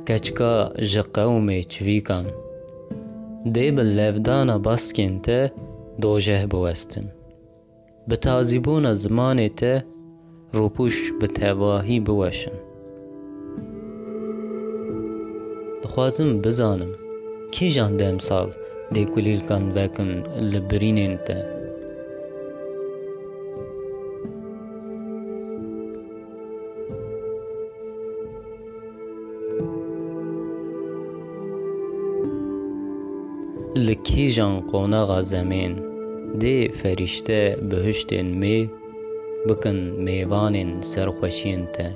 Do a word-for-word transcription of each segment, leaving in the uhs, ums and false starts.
Keçika ji qewmê çivîkan. Dê bi levdana baskên te dojeh biwestin. Bi tazîbûna zimanê te rûpûş bi tevahî biweşin. Dixwazim bizanim, kîjan demsal dê kulîlkan vekin li birînên te? Li kîjan qonaxa zemên dê ferîşte bihiştên mê bikin mêvanên serxweşiyên te?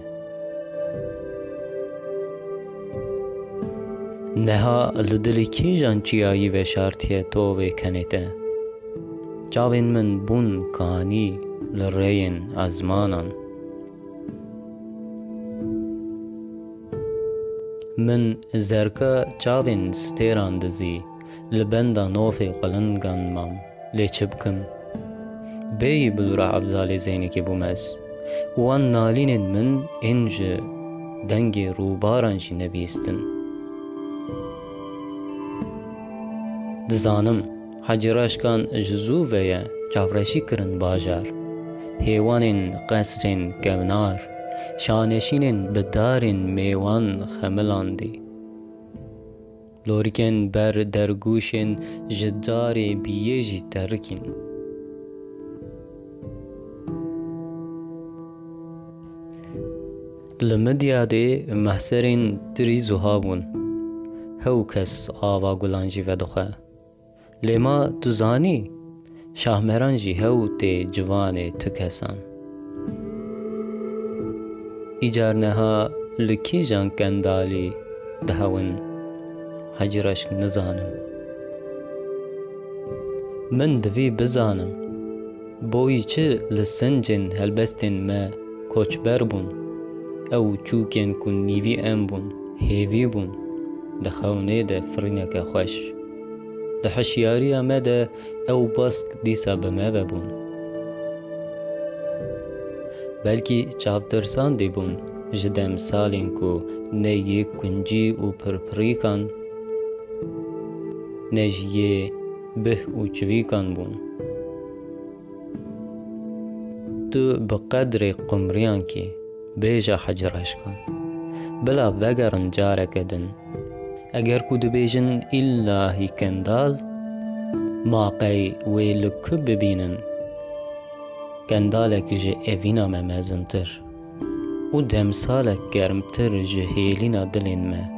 Niha li dilî kîjan çiyayî veşartiye tovê kenê te? Çavên min bûn kanî li rêyên ezmanan. Min zerka çavên stêran dizî, li benda nofê qulingan mam, lê çi bikim? Bêyî Bilûra Ebzalê Zeynekê bûm ez. Wan nalînên min ên ji dengê rûbaran jî nebihîstin. Dizanim, Hecî Reşkan ji zû ve ye çavreşî kirin bajar. Hêwanên qesrên kevnar, şaneşînên bi darên mêwan xemilandî. Lorikên ber dergûşên ji darê biyê jî terikîn. Li Midyadê mehserên tirî zuha bûn. Hew kes ava gulan jî vedixwe. Lê ma tu zanî, Şahmeran jî hew tê ciwanê tu kesan. Îcar niha li kîjan kendalî dihewin, Hecî Reşk, nizanim. Min divî bizanim, boyî çi li sincên helbestên me koçber bûn, ew çûkên ku nîvî em bûn, hêvî bûn, di xewnê de firîneke xweş. Di hişyariya me de ew bask dîsa bi me ve bûn. Belkî çavtirsandî bûn ji demsalên ku ne yê kuncî û pirpirîkan, ne jî yê bih û çivîkan bûn. Tu bi qedrê qumriyan kî, bêje Hecî Reşkan. Bila vegerin careke din. Eger ku dibêjin îllahî kendal, ma qey wê li ku bibînin? Kendalek ji evîna me mezintir û demsalek germtir ji hêlîna dilên me.